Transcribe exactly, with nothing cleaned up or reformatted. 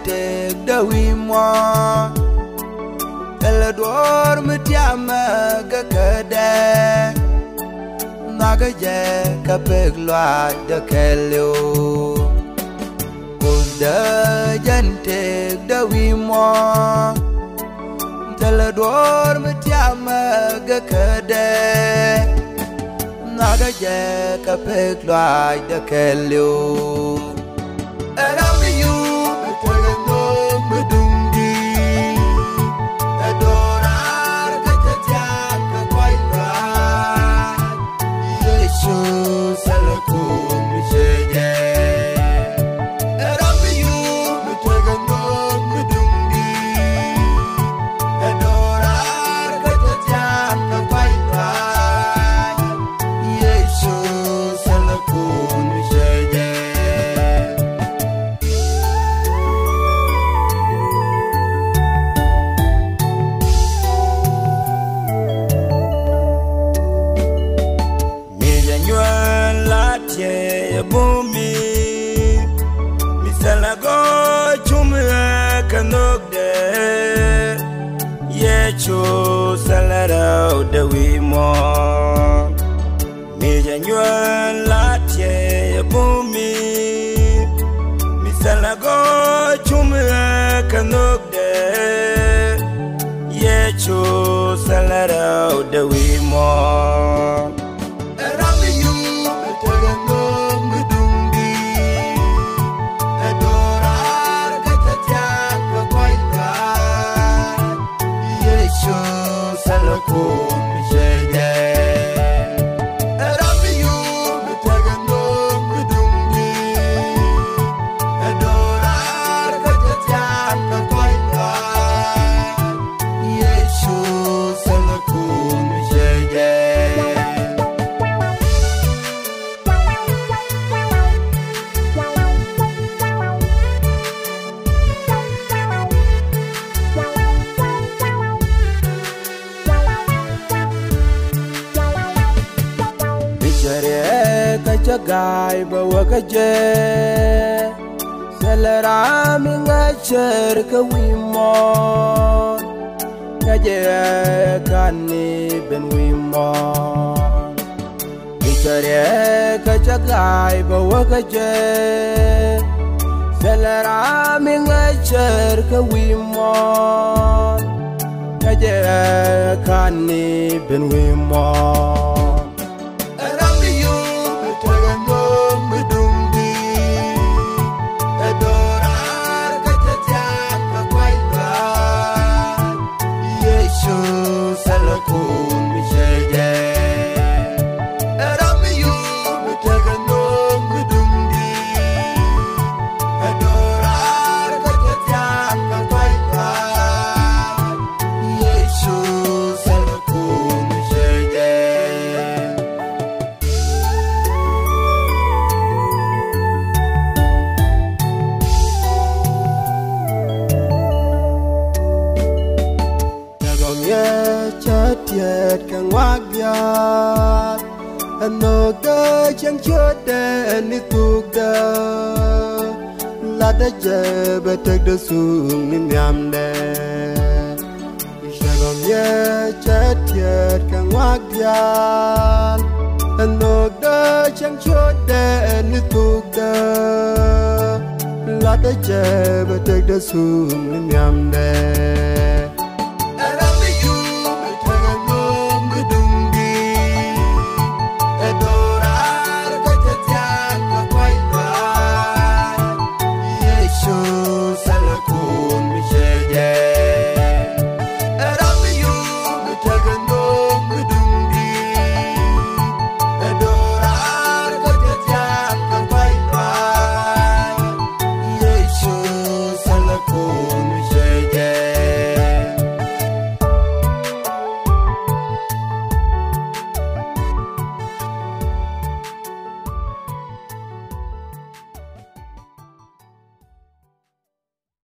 tëkdä wi̱i̱ muɔ̱ɔ̱n. Thilɛ duɔ̱ɔ̱r mi tiamɛ kɛ kädɛ. Nhɔakä jɛ kɛ pek lɔaacdä kɛɛliw. Kuothdä jɛn tëkdä wi̱i̱ muɔ̱ɔ̱n. Thilɛ duɔ̱ɔ̱r mi tiamɛ kɛ kädɛ. Nhɔakä jɛ kɛ pek lɔaacdä kɛɛliw. Ɛ ram mi yup ɛ tekɛ nhök mi duŋdi. Ɛ do̱raar kä cɛ thia̱a̱ŋ kɛ kɔc lɔaac. Yecu thilɛ kun mi cɛ jɛ. Ɛ ram mi yup ɛ tekɛ nhök mi duŋdi. Ɛ do̱raar kä cɛ thia̱a̱ŋ kɛ kɔc lɔaac. Yecu thilɛ kun mi cɛ jɛ. Mi jɛ nyuɛn la tiee yɛ bumi. Mi thilɛ gɔɔ cum ɛ kɛ nhökdɛ. Yecu thilɛ rɛwdɛ wi̱i̱ muɔ̱ɔ̱n. Mi jɛ nyuɛn la tiee yɛ bumi. Mi thilɛ gɔɔ cum ɛ kɛ nhökdɛ. Yecu thilɛ rɛwdɛ wi̱i̱ muɔ̱ɔ̱n. Ɛ ram mi yup ɛ tekɛ nhök mi duŋdi. Ɛ do̱raar kä cɛ thia̱a̱ŋ kɛ kɔc lɔaac. Yecu thilɛ kun mi cɛ jɛ. Ɛ ram mi yup ɛ tekɛ nhök mi duŋdi. Ɛ do̱raar kä cɛ thia̱a̱ŋ kɛ kɔc lɔaac. Yecu thilɛ kun mi cɛ jɛ. Bi cɛ riɛk kä cä ga̱a̱c bɛ wä kä jɛ. Thilɛ ram mi ŋäc cär kä wi̱i̱ muɔ̱ɔ̱n. Ŋäcɛ ɛ ka̱n ni ben wi̱i̱ muɔ̱ɔ̱n. Bi cɛ riɛk kä cä ga̱a̱c bɛ wä kä jɛ. Thilɛ ram mi ŋäc cär kä wi̱i̱ muɔ̱ɔ̱n. Ŋäcɛ ɛ ka̱n ni ben wi̱i̱ muɔ̱ɔ̱n. Ɛ ram mi yup ɛ tekɛ nhök mi duŋdi. Ɛ do̱raar kä cɛ thia̱a̱ŋ kɛ kɔc lɔaac. Yecu thilɛ kun mi cɛ jɛ. Ɛ ram mi yup ɛ tekɛ nhök mi duŋdi. Ɛ do̱raar kä cɛ thia̱a̱ŋ kɛ kɔc lɔaac. Yecu thilɛ kun mi cɛ jɛ. Cɛ gɔm yɛ cä tiɛɛt kɛ ŋuak diaal. Ɛ nhökdä cäŋ ciötdɛ ɛ ni thukdä. Latdä jɛ bɛ tekdä thuŋ ni nhiamdɛ. Cɛ gɔm yɛ cä tiɛɛt kɛ ŋuak diaal. Ɛ nhökdä cäŋ ciötdɛ ɛ ni thukdä. Latdä jɛ bɛ tekdä thuŋ ni nhiamdɛ.